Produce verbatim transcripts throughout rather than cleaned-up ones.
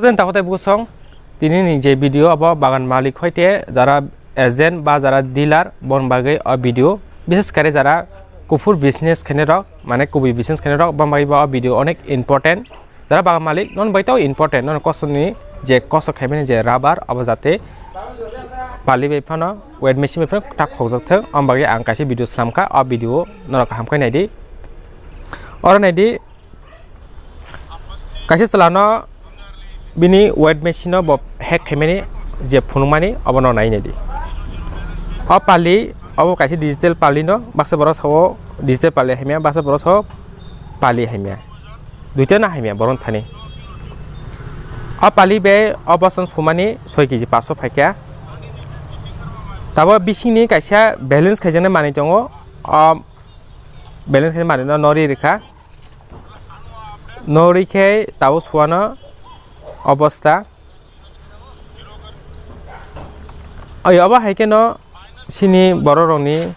Jotono takhuk tei bwsong, tini ni je video abo bagan malik hoite jara agent ba jara dealer bon bagwi o video, bises kare jara kuphur business khainai rok, mane kubui business khainai rok, bon bagwi bo o video onek important. Jara bagan malik non bai tao important, non kosoni je kosok khaimani je rubber abo jate pali bai phano wet machine bai phano tak khokjak thung, om bagwi ang kaisa video slam kha, o video norok kaham khe naidi. Oro naidi, kaisa chwla no bini wet machine no bo hack khaimani je phunukmani obo no nai naidi. O pali obo kaisa digital pali no baksa borok sao digital pali hamya, baksa borok sao pali hamya. Duita no hamya borok thani. O pali bai o bosong sumani soi keji paso phaikya. Tabo bisingni kaisa balance khaijaknai manwi tongo. O balance khaina manwi no nori rikha. Nori khe tabo suano obosta. Oyo, obo hai kheno sini borok rokni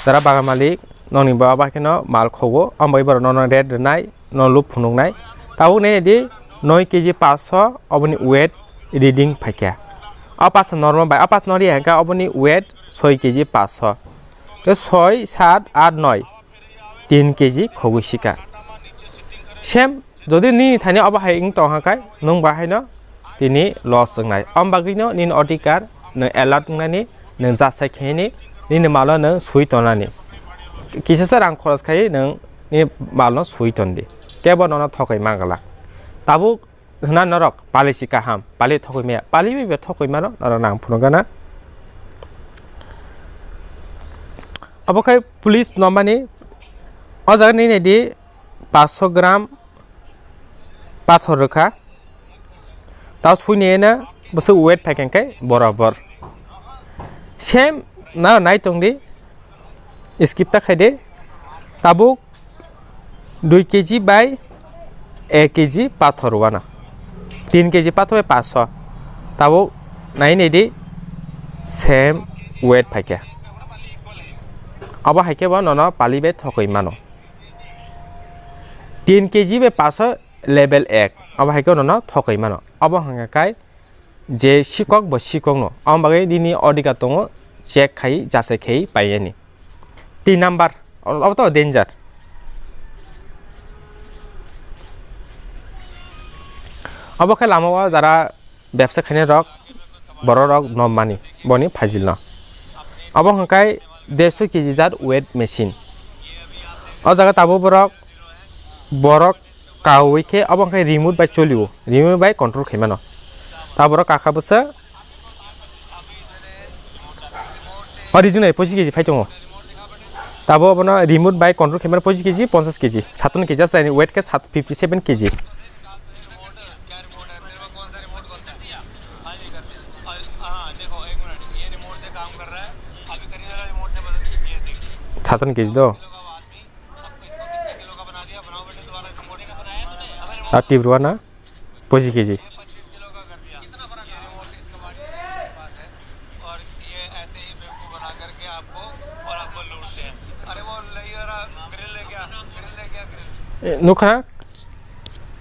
jara bagan malik nokni bo obo hai kheno mal khogo, omo bai borok nono rate rwnai, no lub phunuknai. Tabuk nai di noi keji paso oboni weight reading phaikha. O paso normal bai, o paso nori hai khe oboni weight soi keji paso. Tei soi, sat, at, noi. Tin keji khogwi sika. Same, jodi nini thani obo hai wng tong kha khai, nwng bo haino tini loss wngnai. Om bagwino nini odhikar nwng alert wngnani, nwng jasai khaini, nini malo nwng sui tongnani. Kisasa rang khoros khai nwng nini malno sui tondi. Kebo nono thokoi ma glak. Tabuk hwna norok pali si kaham, pali thokoi maya, pali bai bo thokoi mano, norok nang phunukgana. Obo khai police no mani, o jaga nini di paanch sho gram pathor rwkha, tao sui ni eno bwswk weight phaikha khe borobor. Same na nai tong di, skip ta khai di, tabuk dui keji bai ek keji pathor wana, tin keji pathor bai paanch sho, tabuk nai nai di, same weight phaikha. Abo hai khe bo nono pali bai thokoi mano. Tin keji bai paanch sho level ek, abo hai khe nono thokoi mano. Abo hwnkha khe je sikok bo sikokno, abo bagwi nini odhikar tongo, check khai, jasai khai paiyani. Tin number, abo to danger. Abo khe lama o jara bebsa khainai rok, borok rok no mani boni phajil no. Abo hwnkhe dersho keji jat weight machine. O jaga tabuk borok, borok kaui khe abo hwnkhe remote bai cholio, remote bai control khai mano. Ta borok kakha bwsa o reading nai pochis keji phai tongo. Tabuk abono remote bai control khai mano pochis keji, ponchas keji, satanno keji, aswk ni weight khe sat, fifty seven keji. Satanno keji do. A Tripura na pochis keji. Eh, nukha,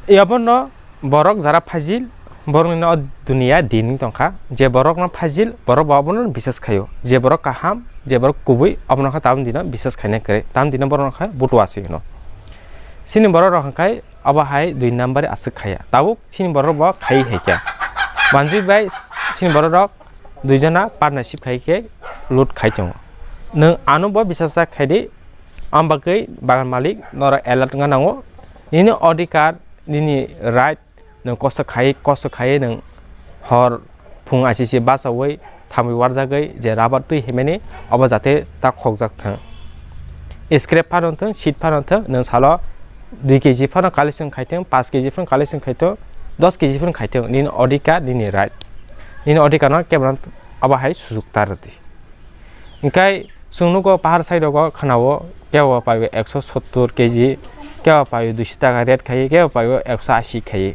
abono borok jara phajil, borokni no duniya din tongkha, je borok no phajil, borok bo abono bisas khaio, je borok kaham, je borok kubui, abono kha tam dino bisas khaina kwrwi, tam dino borok no kha butua se hino. Sini borok rok hwnkhe abo hai dui number aswk khaya, tabuk sini borok bo khai hai khe. Manjui bai sini borok rok dui jona partnership khai khe loot khai tongo. Nwng ano bo bisasa khai di, am bagwi bagan malik norok alert wngna nango. Nini odhikar, nini right, nwng kosto khai, kosto khai nwng hor phung asisi bachaui thamwi warjagwi je rubber twi himani obo jate ta khokjak thung. Scrap phano thung, seat phano thung, nwng salo dui keji phano collection khai thung, paanch keji phano collection khai thung, dos keji phano khai thung, nini odhikar, nini right. Nini odhikar no kebono abo hai sujuk ta rwdi. Hwnkhe chwng nugo pahar side rogo khwnao kebo paio ekso sottor keji, kebo paio duiso taka rate khai, kebo paio ekso asi khai.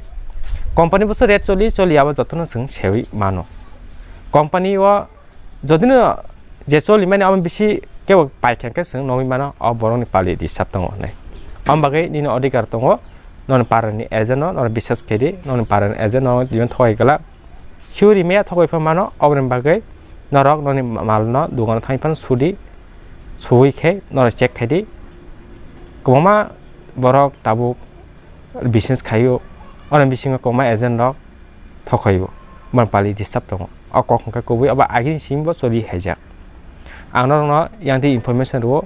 Company boso rate choli, choli abo jotono chwng seui mano. Company o jodino je choli mani abo bisi kebo paikha khe chwng nugui mano, o borokni pali disturb tongo hinwi. Am bagwi nini odhikar tongo, noni parani agent no norok bisas khaidi, noni parani agent no tini thokai kala. Suri meya thokai pha mano, oboni bagwi norok noni malno dogano thangwi phano sudi, suwi khe norok check khaidi. Kwbangma borok tabuk business khaio, oro bisingo kwbangma agent rok thokhaio, boni pali disturb tongo. O kok hwnkhe kubui abo agini simi bo choli haijak. Ang norokno yang tei information rwo,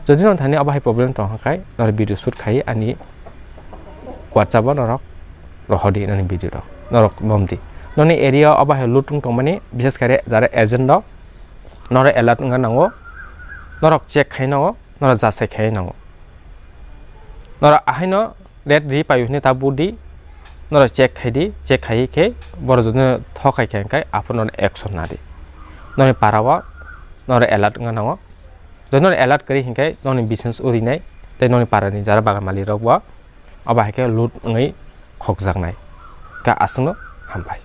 jodi norok thani abo hai problem tong hwnkhe norok video shoot khai ani WhatsApp o norok rohordi noni video rok, norok nomdi. Noni area o abo hai loot wng tongmani, bises kare jara agent rok norok alert wngna nango, norok check khai nango, norok jasai khai nango. Norok ahaino red ri payu hwnwi ta budi, norok check khai di, check khai khe borok jodi thokai khe hwnkhe aphuru norok action na di. Noni para o norok alert wngna nango. Jodi norok alert kwrwi hwnkhe noni business urinai tei noni para ni jara bagan malik rok bo abo hai khe loot wngwi khokjaknai. Ka aswkno hambai.